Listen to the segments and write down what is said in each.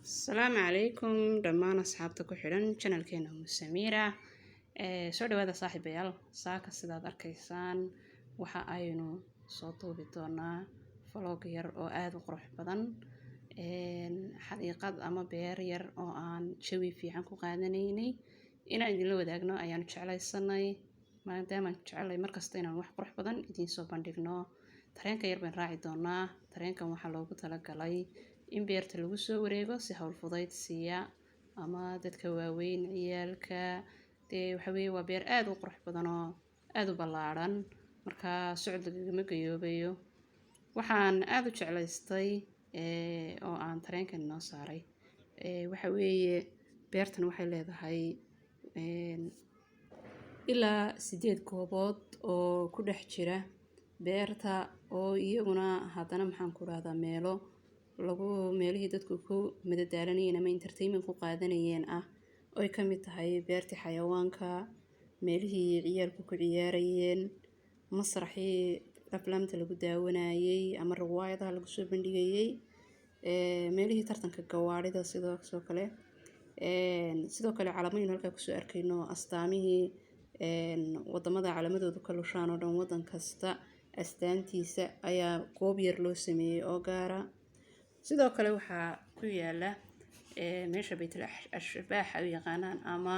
Asalaamu calaykum dhammaan asxaabta ku xidhan channelkeena Umu Samiira. Soo dhawaada, saaxiibayaal. Saaka sidaad arkaysaan waxa aynu soo duubi doonaa vlog yar oo aada u qurux badan, xadiiqad ama beer yar oo aan jawi fiican ku qaadanaynay inaan idinla wadaagno ayaanu jeclaysanay, maadaamaan jecelay markasta inaan wax qurux badan idiin soo bandhigno. Tareenka yar baan raaci doonaa. Tareenkan waxaa loogu talagalay in beerta lagu soo wareego si hawl fudayd siiya ama dadka waaweyn, ciyaalka. Dee waxa weeye waa beer aada u qurux badan oo aada u ballaadhan, marka socod lagagama gayoobayo. Waxaan aada u jeclaystay oo aan tareenkan inoo saaray waxa weeye beertan waxay leedahay ilaa 8 goobood oo ku dhex jira beerta, oo iyaguna haddana, maxaan ku rahdaa, meelo lagu meelihii dadku ku madadaalanayeen ama entertainment ku qaadanayeen ah, oy ka mid tahay beertii xayawaanka, meelihii ciyaalku ku ciyaarayeen, masraxii aflaamta lagu daawanayay ama riwaayadaha lagu soo bandhigayay, meelihii tartanka gawaarida. Sidoo kale calamaynu halkaa kusoo arkayno, astaamihii wadamada calamadoodu ka lushaan oo dhan, wadan kasta astaantiisa ayaa goob yar loo sameeyey oo gaara. Sidoo kale waxaa ku yaala meesha baytul ashbaax ay u yaqaanaan, ama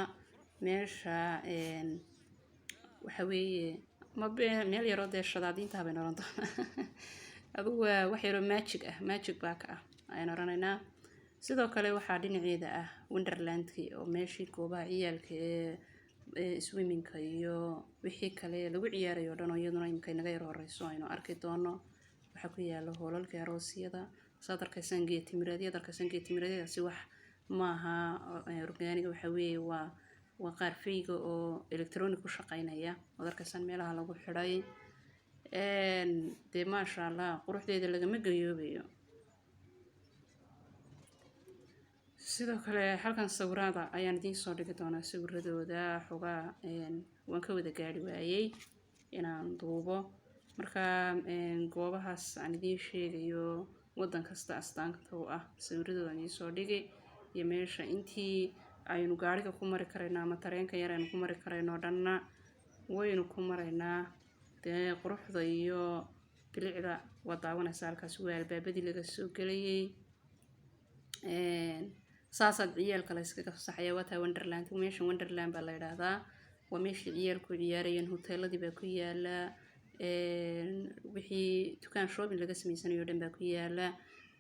meesha waxa weeye ma meel yaroo dee shadaadiinta baynu oran doonaa. Adigu waa wax yaroo magic ah, magic baa ka ah ayaan oranaynaa. Sidoo kale waxaa dhinaceeda ah wonderlandki, oo meeshii goobaha ciyaalka ee swimmingka iyo wixii kale lagu ciyaarayo o dhan, oo iyaduna imika inaga yar horeyso aynu arki doono. Waxaa ku yaala hoolalka aroosyada. Saad arkaysaan geed timireedyada, arkaysaan geed timireedyadaasi wax maaha organic, waxa weeye waa qaar fayga oo electronic ku shaqeynaya, waad arkaysaan meelaha lagu xidhay. Dee maasha Allah, quruxdeeda lagama gayoobayo. Sidoo kale halkan sawirada ayaan idiin soo dhigi doonaa, sawiradooda xogaa waan ka wada gaari waayey inaan duubo. Marka goobahaas aan idiin sheegayo, wadan kasta astaanta u ah, sawiradooda aan idiin soo dhigi, iyo meesha intii aynu gaariga ku mari karayno ama tareenka yar aynu ku mari karayno o dhanna waynu ku maraynaa. Dee quruxda iyo bilicda waa daawanaysaa. Halkaas waa albaabadii laga soo gelayay, saasaad ciyaalka la iskaga fasaxaya. Waa taa wonderland. Meeshan wonderland baa la yidhaahdaa, waa meeshii ciyaalku ciyaarayeen. Hoteeladii baa ku yaala, wixii dukaan shopping laga sameysanayo o dhan baa ku yaala.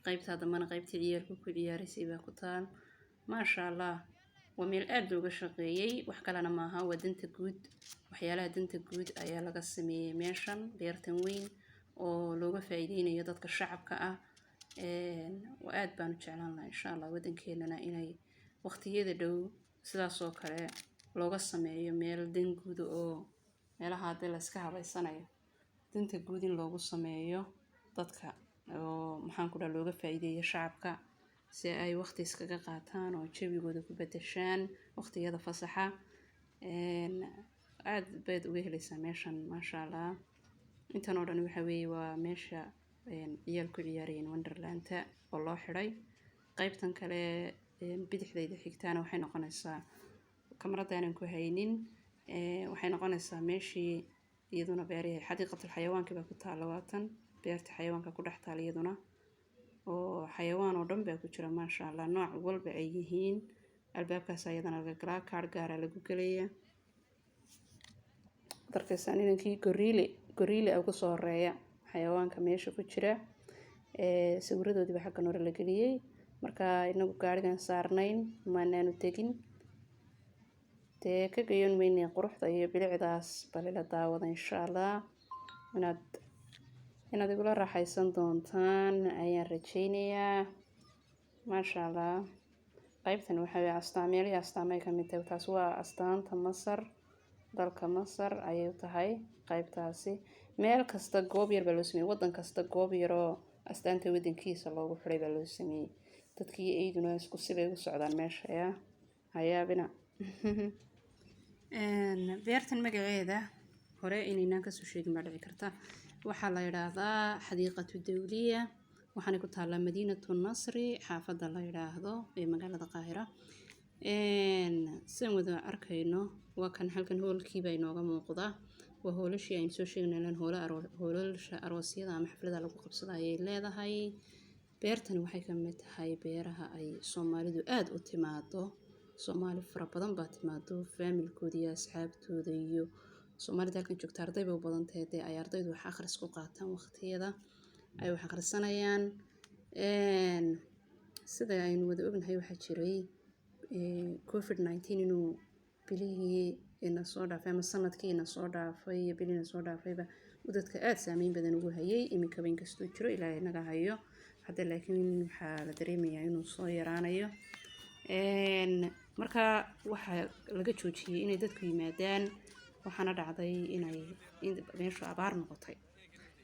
Qaybtaa dambana qaybtii ciyaalku ku ciyaaraysay baa ku taal. Maasha Allah, waa meel aada looga shaqeeyey. Wax kalena maaha, waa danta guud. Waxyaalaha danta guud ayaa laga sameeyey meeshan, beertan weyn oo looga faa'iideynayo dadka shacabka ah. Aad baan u jeclaan lahaa, insha Allah, waddankeenana inay waqtiyada dhow sidaas oo kale looga sameeyo meel dan guud, oo meelaha haddii la iska habeysanayo danta guud in loogu sameeyo dadka, oo maxaan ku dhaha, looga faa'iideeyo shacabka si ay waqti iskaga qaataan oo jawigooda ku bedeshaan waqtiyada fasaxa. Aad baad uga heleysaa meeshan, maasha Allah. Intan oo dhan waxa weeye waa meesha ciyaal ku ciyaarayeen, wonderlanda oo loo xidhay. Qaybtan kale bidixdayda xigtaana waxay noqonaysaa, kamarada aanan ku haynin, waxay noqonaysaa meeshii iyaduna beerihii xadiiqatul xayawaankii baa ku taala. Waatan beerta xayawaanka ku dhex taala iyaduna, oo xayawaan oo dhan baa ku jira, maasha Allah, nooc walba ay yihiin. Albaabkaas ayadana laga galaa, kaar gaara lagu gelaya. Arkaysaan inankii goriile, goriile ugu soo horeeya xayawaanka meesha ku jira. Sawiradoodii baa xaggan hore la geliyey. Marka inagu gaarigan saarnayn maanaanu tegin, dee ka gayoon meynay quruxda iyo bilicdaas. Bal ila daawada, insha Allah inaad igula raaxaysan doontaan ayaan rajeynayaa. Maasha Allah, qaybtan waxa weeye astaan, meelihii astaamay ka mid tahay. Taas waa astaanta Masar, dalka Masar ayay tahay qaybtaasi. Meel kasta goob yar baa loo sameeyey, waddan kasta goob yaroo astaanta waddankiisa loogu xiray baa loo sameeyey. Dadkii eyduna isku sibay u socdaan meesha, yaa hayaabina. Beertan magaceeda hore inaynaan kasoo sheegin baa dhici karta. Waxaa la yidhaahdaa Xadiiqatu Dawliya. Waxaanay ku taallaa Madiinatu Nasri, xaafadda la yidhaahdo ee magaalada Qaahira. Sidaan wada arkayno, waa kan halkan hoolkiiba inooga muuqda. Waa hoolashii aynu soo sheegnay, hoolasha aroosyada ama xaflada lagu qabsado ayay leedahay. Beertani waxay ka mid tahay beeraha ay Soomaalidu aada u timaado. Soomaali fara badan baa timaado, faamilkooda iyo asxaabtooda, iyo Soomaalida halkan joogta arday bay u badan tahay. Dee ay ardaydu wax akhris ku qaataan, waqtiyada ay wax akhrisanayaan. Sida aynu wada ognahay, waxaa jiray COVID-19 inuu bilihii ina soo dhaafay ama sanadkii ina soo dhaafay iyo bilihii ina soo dhaafayba uu dadka aada saameyn badan ugu hayay. Iminkaba inkastuu jiro, Ilaahay naga hayo hadda, laakiin waxaa la dareemayaa inuu soo yaraanayo. Marka waxaa laga joojiyey inay dadku yimaadaan, waxaana dhacday inay meeshu abaar noqotay.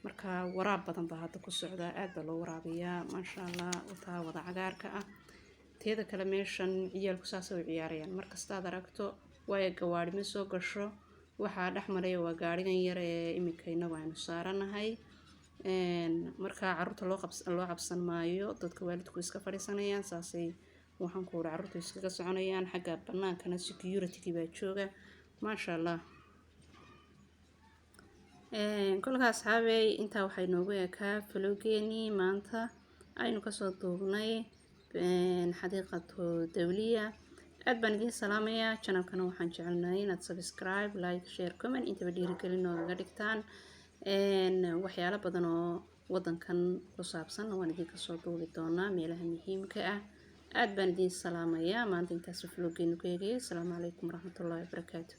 Marka waraab badan baa hadda ku socda, aad baa loo waraabiyaa, maasha Allah. Wataa wada cagaarka ah. Teeda kale, meeshan ciyaalku saasay u ciyaarayaan markastaad aragto, waayo gawaari ma soo gasho. Waxaa dhex maraya waa gaarigan yar ee iminka inagu aynu saaranahay. Marka caruurta loo cabsan maayo, dadka waalidku iska fadhiisanayaan, saasay waxaan ku uri carruurtu iskaga soconayaan. Xagga banaankana security baa jooga, maasha Allah. Kolka asxaabey, intaa waxay noogu ekaa vlog-geenii maanta aynu kasoo duubnay Xadiiqatu Dawliya. Aad baan idiin salaamayaa. Channelkana waxaan jecelnahay inaad subscribe, like, share, comment intaba dhiirigelin noogaga dhigtaan. Waxyaalo badan oo wadankan ku saabsan waan idinka soo duubi doonaa, meelaha muhiimka ah. Aad baan idiin salaamayaa. Maanta intaas vlog-geenu ku eegayay. Asalaamu calaykum waraxmatullaahi wabarakaatu.